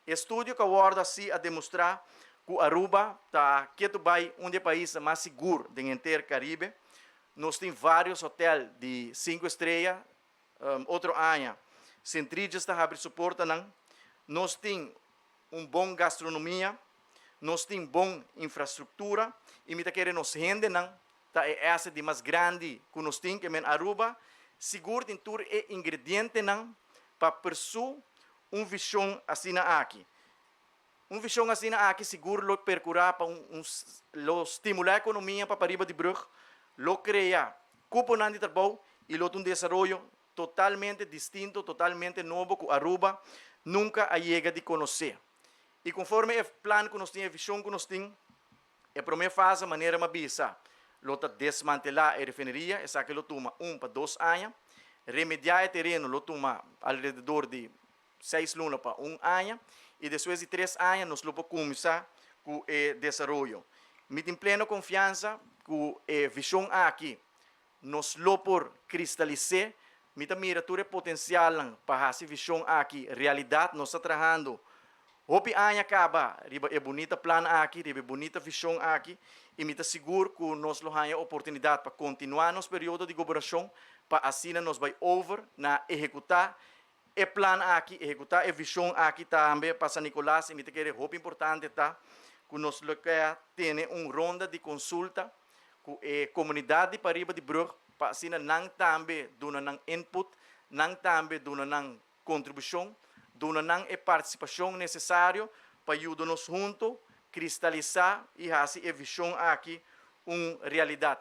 Estudio cu awor si a demostra cu Aruba ta keto bay un di e paisnan mas sigur den henter Caribe. Nos tin varios hotel di 5 strea, otro aña St. Regis ta habri su portanan. Nos tin un bon gastronomia, nos tin bon infrastructura y mi ta kere nos hendenan ta e asset di mas grandi cu nos tin, kiermen Aruba sigur tin tur e ingredientenan pa pursue un vision asina aki. Un vision asina aki sigur lo percura pa lo stimula economia pa pariba di brug, lo crea cuponan di trabou y lo un desaroyo totalmente distinto, totalmente nobo cu Aruba nunca a yega di conoce. Y conforme e plan cu nos tin, e vision cu nos tin, e prome fase, manera m'a bisa, lo ta desmantela e refineria, esaki lo tuma 1 pa 2 aña, remedia e tereno lo tuma alrededor di 6 luna pa un aña, y despues di 3 aña nos lo cuminsa cu e desaroyo. Mi tin pleno confiansa cu e vision aki nos lo por cristalisa, mi ta mira tur e potencial pa e vision aki realidad. Nos ta trahando hopi aña caba riba e bunita plan aki, riba e bunita vision aki, y mi ta sigur cu nos lo haya oportunidad pa continua nos periodo di gobernacion, pa asina nos bay over na ehecuta e plan aki, ehecuta e vision aki tambe pa San Nicolas. Y mi ta kere hopi importante ta cu nos lo tene un ronda di consulta cu e comunidad di pariba di brug, pa asina nan tambe duna nan input, nan tambe duna nan contribucion, duna nan e participacion necesario pa yuda nos hunto cristalisa y haci e vision aki un realidad.